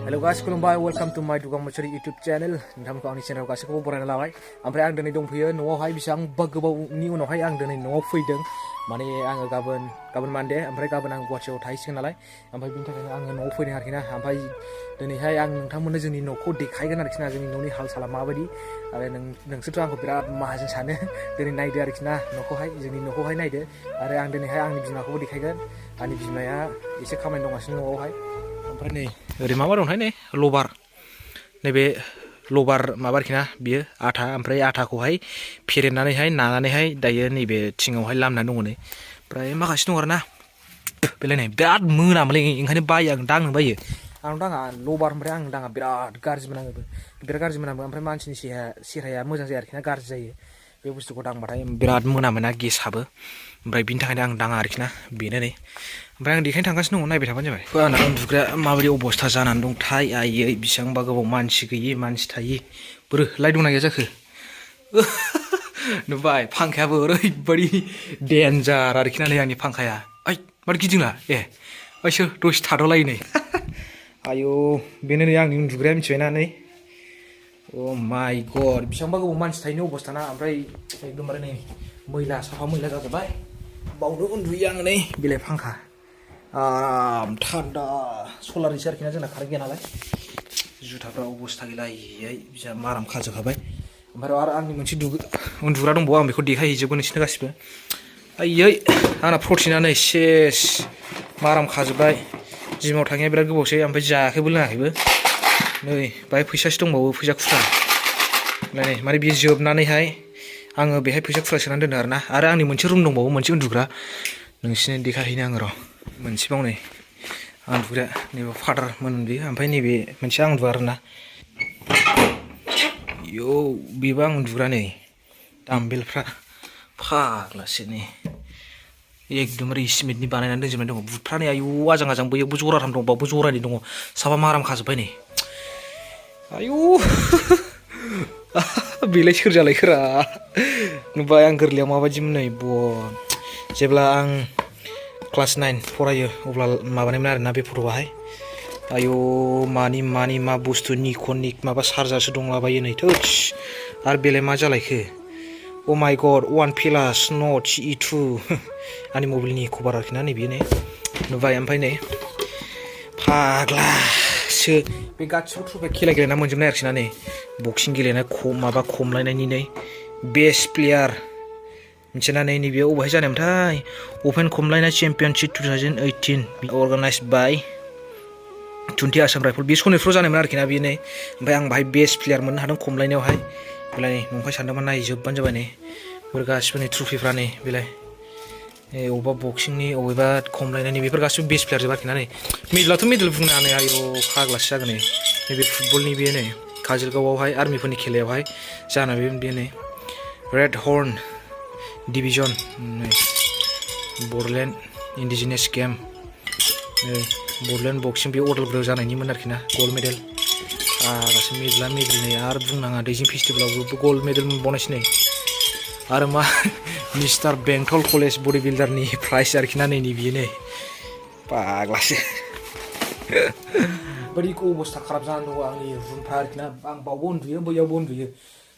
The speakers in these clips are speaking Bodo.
Hello guys, खुलुमबाय welcome to my Dugang Mochari YouTube channel. नोंथांमोनखौ आंनि चेनेलाव गासैखौबो बरायना लाबाय. ओमफ्राय आं दिनै दंफैयो न'आवहाय बेसेबांबा गोबावनि उनावहाय आं दिनै न'आव फैदों. माने आङो गाबोन मानदे ओमफ्राय गाबोन आं गुवाहाटीयाव थाहैसिगोन नालाय. ओमफ्राय बिनि थाखायनो आङो न'आव फैदों आरोखि ना. ओमफ्राय दिनैहाय आं नोंथांमोननो जोंनि न'खौ देखायगोन आरोखि ना. जोंनि न'नि हाल साला माबायदि आरो नोंसोरथ' आंखौ बिराद माहाजोन सानो. दिनै नायदो आरोखि ना न'खौहाय, जोंनि न'खौहाय नायदो. आरो आं दिनैहाय आंनि बिमाखौबो देखायगोन. आंनि बिमाया एसे खामानि दंगासिनो न'आवहाय. ओमफ्राय नै ओरै माबा दंहाय नै लबार, नैबे लबार माबा आरोखि ना बियो आथा. ओमफ्राय आथाखौहाय फेरेदनानैहाय नानानैहाय दायो नैबे थिङावहाय लामनानै दङ नै. ओमफ्राय माखासे दं आरो ना बेलाय नै बिराद मोनामोलै, ओंखायनो बायो आं, दांनो बायो. आं दाङा लबार, ओमफ्राय आं दाङा, बिराद गाज्रि मोनामो, बिराद गाज्रि मोनामो. ओमफ्राय मानसिनि सेहेराया मोजां जाया आरोखि ना, गाज्रि जायो बे बुस्थुखौ दांबाथाय, बिराद मोनामोना गेसाबो. ओमफ्राय बिनि थाखायनो आं दाङा आरोखि ना, बेनो नै. ओमफ्राय आं देखायनो थांगासिनो दङ, नायबाय थाबानो जाबाय. आंना उन्दुग्राया माबायदि अबस्था जानानै दंथाय, आयै बेसेबांबा गोबाव मानसि गैयि मानसि थायि. बोरो लाइट दंना गैया जाखो? नुबाय फांखायाबो ओरैबायदि देन्जार आरोखि ना नै आंनि फांखाया. ओइ माथो गिदिंला, ए ओइसो दसे थाद'लायो नै. आयौ बेनो नै आंनि उन्दुग्राया, मिथिबायना नै. अ माय गड, बेसेबांबा गोबाव मानसि थायैनि अबस्थाना. ओमफ्राय एकदमबारे नै मैला, साफा मैला जाजोब्बाय. बावनो उन्दुयो आङो नै, बेलाय फांखा आराम थान्दा. सलारनिसो आरोखि ना, जोंना कारेन्ट गैया नालाय. जुथाफ्रा अबस्था गैला, आयै बिजा माराम खाजोबखाबाय. ओमफ्राय आरो आंनि मोनसे उन्दुग्रा दंबावो, आं बेखौ देखायहैजोबगोन नोंसोरनो गासिबो. आयै आंना प्रटिना नै सेस माराम खाजोब्बाय. जिमाव थाङैया बिराद गोबावसै, ओमफ्राय जायाखैबो लोङाखैबो. नै बाहाय फैसासो दंबावो, फैसा खुस्रा नै, माने बियो जोबनानैहाय आङो बेहाय फैसा खुस्रा सोनानै दोनदों आरो ना. आरो आंनि मोनसे रुम दंबावो, मोनसे उन्दुग्रा, नोंसिनो देखायहैनो आङो र'. मोनसेबाव नै उन्दुग्राया, नैबे फादारमोन बेयो. ओमफ्राय नैबे मोनसे आं उन्दुग्रा आरोना. इयौ बेबो आं उन्दुग्रा नै. दाम्बेलफ्रा फाग्लासो नै, एकदमबारे सिमेन्टनि बानायनानै दोनजोबनाय दङ. बुटफ्रा नै आयौ आजां आजां, बैयावबो जराथाम दं, बावबो जरानै दङ. साफा माराम खाजोब्बाय नै. आयौ बेलाय सोर जालायखोरा? नुबाय आं गोरलैयाव माबायदिमोन नै, जेब्ला आं क्लास 9 फरायो अब्ला माबानायमोन आरोना बे फट'आहाय. आयौ मानि मा बुस्थु निकननि माबा चार्जारसो दंलाबायो नै थोस. आरो बेलाय मा जालायखो? अ माय गड, वान प्लास नट CE2 आंनि मबाइलनि कभार आरोखि ना नैबेयो नै. नुबाय ओमफ्राय नै फाग्लासो, बे गासिबो ट्रफि खेला गेलेना मोनजोबनाय आरोखि ना नै. बक्सिं गेलेनाय, माबा खमलायनायनि नै बेस्ट प्लेयार, मिथिना नै नैबे अबेहाय जानायमोनथाय? अपेन खमलायनाय चेम्पियनशिप 2018 अर्गानाइज बाय 20 आसाम राइफल, बे सनितपुराव जानायमोन आरोखि ना बेयो नै. ओमफ्राय आं बाहाय बेस्ट प्लेयार मोननो हादों खमलायनायावहाय. बेलाय नै नंखाय सानदोंमोन, नायजोबबानो जाबाय नै. बेफोर गासिबो नै ट्रफिफ्रा नै, बेलाय अबेबा बक्सिंनि, अबेबा खमलायनायनि, बेफोर गासिबो बेस्ट प्लेयार जोब आरोखि ना नै. मेडेलाथ' मेडेल बुंनो हानाय, आयौ फाग्लासो जागोन नै. नैबे फुटबलनि बेयो नै, काजलगावआवहाय आर्मिफोरनि खेलायावहाय जानाय बेयो नै. रेड हर्न डिभिजन नै, बड'लेण्ड इन्डिजिनियास गेम नै, बड'लेण्ड बक्सिं, बे अदालगुरियाव जानायनिमोन आरोखि ना. गल्ड मेडेल, गासै मेडेला मेडेल नै. आरो बुंनाङा दैजिं फेस्टिभेलावबो गल्ड मेडेल मोनबावनायसै नै. आरो मा मिस्टार बेंटल कलेज बडि बिल्डारनि प्राइज आरोखि ना नै बियो नै. फाग्लासो बोरै अबस्था खाराब जानानै दङ आंनि रुमफ्रा आरोखि ना. आं बावबो उन्दुयो, बैयावबो उन्दुयो,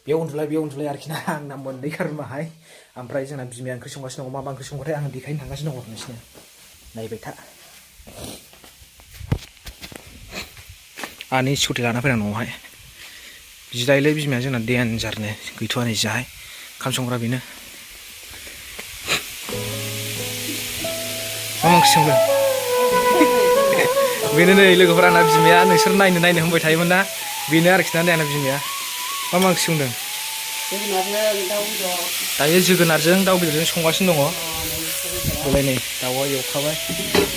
बेयाव उन्दुलाय आरोखि ना. आंना मोननै रुमाहाय. ओमफ्राय जोंना बिमाया ओंख्रि संगासिनो दङ, मा ओंख्रि संबाथाय आङो देखायनो थांगासिनो दङ नोंसिनो, नायबाय था. आंनि स्कुटि लाना फैनां न'आवहाय. जिरायोलै बिमाया जोंना देन्जारनो, गैथ'आ नै जाहाय ओंखाम संग्रा बेनो. मा ओंख्रि संदों? बेनो नै लोगोफोर, आंना बिमाया, नोंसोर नायनो होनबाय थायोमोन ना, बेनो आरोखि ना आंना बिमाया. मा ओंख्रि संदों? दायो जोगोनारजों दाउ बेदरजों संगासिनो दङ. बेलाय नै दाउआ एवखाबाय.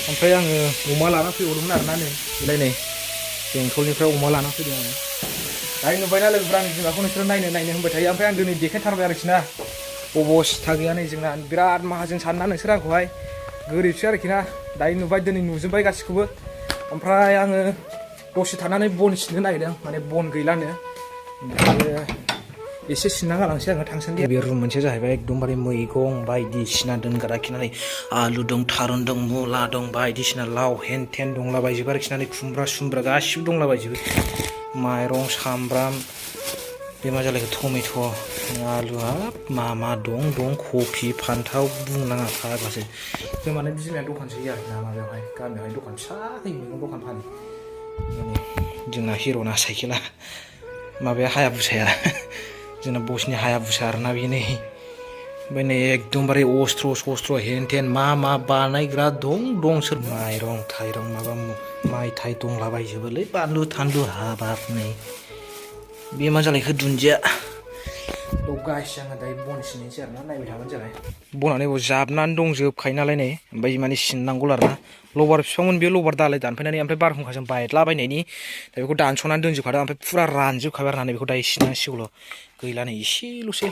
ओमफ्राय आङो अमा लाना फैबावदोंमोन आरोना नै, बेलाय नै बेंटलनिफ्राय अमा लाना फैदों आङो. दायो नुबायना लोगोफोर, आंनि बिमाखौ नोंसोरो नायनो होनबाय थायो. ओमफ्राय आं दिनै देखायथारबाय आरोखि ना. अबस्था गैया नै जोंना, बिराद माहाजोन सानना नोंसोर आंखौहाय, गोरिबसो आरोखि ना. दायो नुबाय, दिनै नुजोब्बाय गासिखौबो. ओमफ्राय आङो दसे थानानै बन सिननो नागिरदों, माने बन गैलानो। एसे सिनना गालांसै आङो थांसान्दि बे रुम मोनसे जाहैबाय एकदमबारे मैगं बायदिसिना दोनग्रा खिनानै आलु दं थारुन दं मुला दं बायदिसिना लाव हेन थेन दंलाबायजोबो आरोखि ना खुमब्रा सुमब्रा गासिबो दंलाबायजोबो माइरं सामब्राम बे मा जालायखो टमेट' आलु हाब मा दं कफि फान्थाव बुंनाङा फाग्लासो जों माने बिमाया दखानसो होयो आरोना माबायावहाय गामियावहाय दखान फिसा होयो मैगं दखान फानो माने जोंना हिर'ना साइकेला माबाया हायाबुसाया जोंना बसनि हायाबुसा आरोना बेनो ओमफ्राय नै एकदमबारे अस्त्र हेन थेन मा बानायग्रा दं सोर माइरं थाइरं माबा माइ थाइ दंलाबायजोबोलै बानलु थानलु हाबाब नै बे मा जालायखो दुन्दिया गाइस आङो दायो बन सिननोसै आरोना नायबाय थाबानो जाबाय बनानै जाबनानै दंजोबखायो नालाय नै ओमफ्राय माने सिननांगौ आरोना लबार बिफांमोन बे लबार दालाय दानफायनानै ओमफ्राय बारहुंखाजों बायद्लाबायनायनि दा बेखौ दानस'नानै दोनजोबखादों ओमफ्राय फुरा रानजोबखाबाय आरोना बेखौ दायो सिननांसिगौल' गैला नै एसेल'सै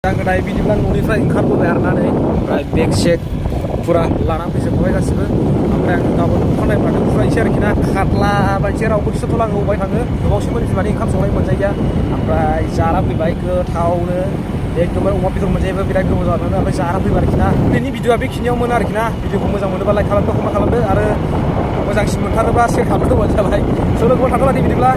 आङो दायो बिदिब्ला न'निफ्राय ओंखारबोबाय आरोना नै ओमफ्राय बेग सेग फुरा लानानै फैजोबबाय गासिबो ओमफ्राय आङो गाबोन अखानायै माथो फुरायसै आरोखि ना खारलाबायसै रावबो थिसनथ'ला आङो अबाय थाङो गोबावसिमोन बिमानि ओंखाम संनाय मोनजायैया ओमफ्राय जाना फैबाय गोथावनो एकदमबारे अमा बेदर मोनजायोबो बिराद गोबाव जानानै ओमफ्राय जाना फैबाय आरोखि ना दिनैनि भिडिअआ बेखिनियावमोन आरोखि ना भिडिअखौ मोजां मोनोबा लाइक खालामदो कमेन्ट खालामदो आरो मोजांसिन मोनथारोबा शेयार खालामदोंबानो जाबाय स' लोगोआव थाथ'लायदो बिदिब्ला